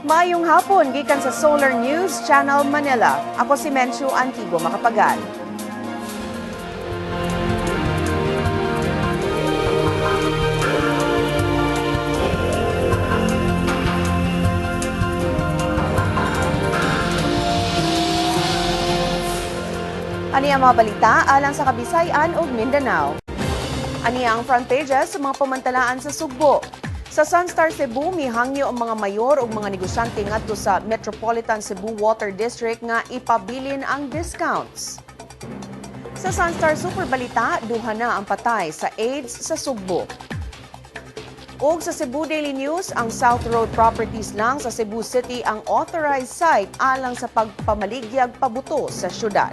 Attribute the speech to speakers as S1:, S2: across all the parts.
S1: Maayong hapon gikan sa Solar News Channel Manila. Ako si Menchu Antigua Makapagal. Ani ang mga balita alang sa Kabisayan ug Mindanao. Ani ang front pages sa mga pamantalaan sa Sugbo. Sa Sunstar Cebu, mihangyo ang mga mayor ug mga negosyante ngadto sa Metropolitan Cebu Water District nga ipabilin ang discounts. Sa Sunstar Super Balita, duha na ang patay sa AIDS sa Sugbo. Og sa Cebu Daily News, ang South Road Properties lang sa Cebu City ang authorized site alang sa pagpamaligyag pabuto sa syudad.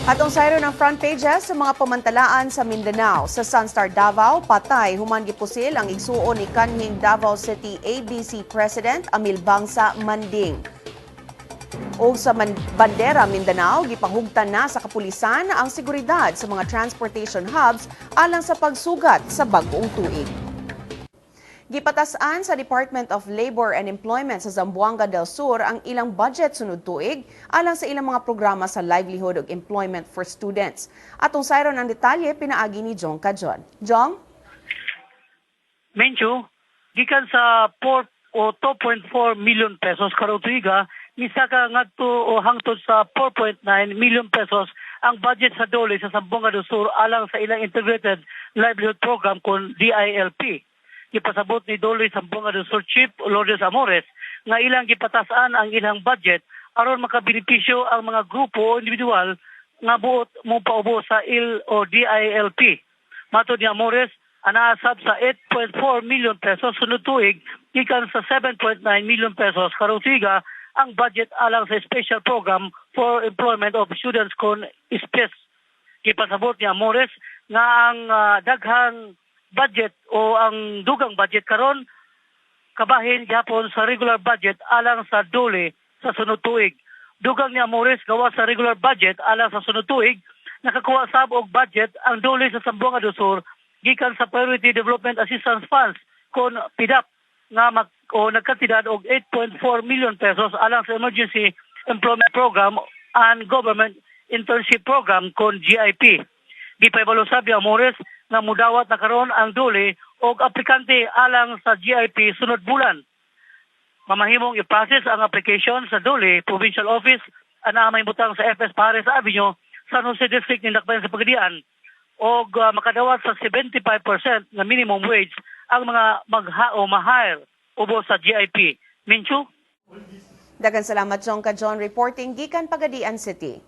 S1: At ang sayro ng front pages sa mga pamantalaan sa Mindanao. Sa Sunstar Davao, patay human gipusil ang igsuon ni kanhing Davao City ABC President Amil Bangsa Manding. Og sa Bandera Mindanao, gipahugtan na sa kapulisan ang seguridad sa mga transportation hubs alang sa pagsugat sa bag-ong tuig. Gipatasan sa Department of Labor and Employment sa Zamboanga del Sur ang ilang budget sunod tuig alang sa ilang mga programa sa livelihood ug employment for students. Atong sayron ang detalye pinaagi ni Jong Cajon. Jong?
S2: Mencho, gikan sa 4 o 2.4 million pesos karong tuiga, misaka ngadto o hangtod sa 4.9 million pesos ang budget sa DOLE sa Zamboanga del Sur alang sa ilang Integrated Livelihood Program kon DILP. Gipasabot ni DOLE Zamboanga del Sur Chief Lourdes Amores nga ilang gipatasan ang ilang budget aron makabenepisyo ang mga grupo o individual nga buot mo paubo sa IL o DILP. Matod ni Amores, anaasab sa 8.4 million pesos sunod tuig gikan sa 7.9 million pesos karong tuiga ang budget alang sa Special Program for Employment of Students kon SPES. Gipasabot ni Amores nga ang daghang budget o ang dugang budget karon kabahin gyapon sa regular budget alang sa DOLE sa sunod tuig. Dugang ni Amores, gawa sa regular budget alang sa sunod tuig, nakakuha sab og budget ang DOLE sa Zamboanga del Sur gikan sa Priority Development Assistance Funds kon PDAP nga mag, o nagkantidad og 8.4 million pesos alang sa Emergency Employment Program and Government Internship Program kon GIP. Gipaibalo sab ni Amores nga mudawat na karon ang DOLE og aplikante alang sa GIP sunod bulan. Mamahimong i-process ang application sa DOLE Provincial Office ana may butang sa FS Pares Avenue, San Jose District ni Dakbayan sa Pagadian og makadawat sa 75% nga minimum wage ang mga magha o ma-hire ubo sa GIP. Minchu?
S1: Daghang salamat, Jong Cajon, reporting gikan Pagadian City.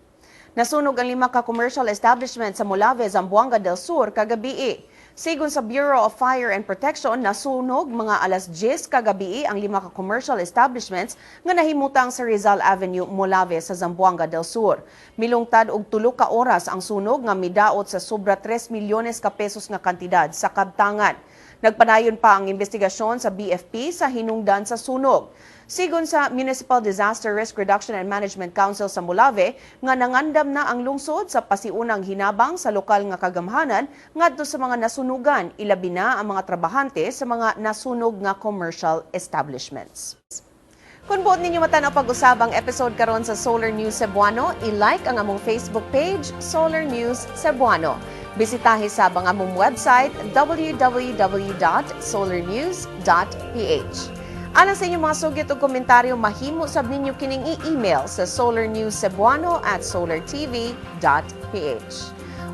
S1: Nasunog ang 5 ka commercial establishment sa Molave, Zamboanga del Sur kagabi. Sigon sa Bureau of Fire and Protection, nasunog mga alas 10 kagabi ang 5 ka commercial establishments nga nahimutang sa Rizal Avenue, Molave sa Zamboanga del Sur. Milungtad og 3 ka oras ang sunog nga midaot sa sobra 3 milyones ka pesos nga kantidad sa kabtangan. Nagpadayon pa ang investigasyon sa BFP sa hinungdan sa sunog. Sigon sa Municipal Disaster Risk Reduction and Management Council sa Molave, nga nangandam na ang lungsod sa pasiunang hinabang sa lokal nga kagamhanan ngadto sa mga nasunugan, ilabi na ang mga trabahante sa mga nasunog nga commercial establishments. Kung buot ninyo matan-aw pag-usab ang episode karon sa Solar News Cebuano, i-like ang among Facebook page, Solar News Cebuano. Bisitahi sab ang among website www.solarnews.ph. Alang sa inyong mga sugit o komentaryo, mahimo sab ninyo kining i-email sa solarnewscebuano@solartv.ph.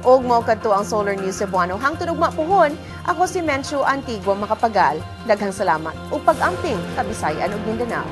S1: Og mao kadto ang Solar News Cebuano. Hangtod ugma puhon, ako si Menchu Antigua Makapagal. Daghang salamat ug pag-amping, Kabisayan ug Mindanao.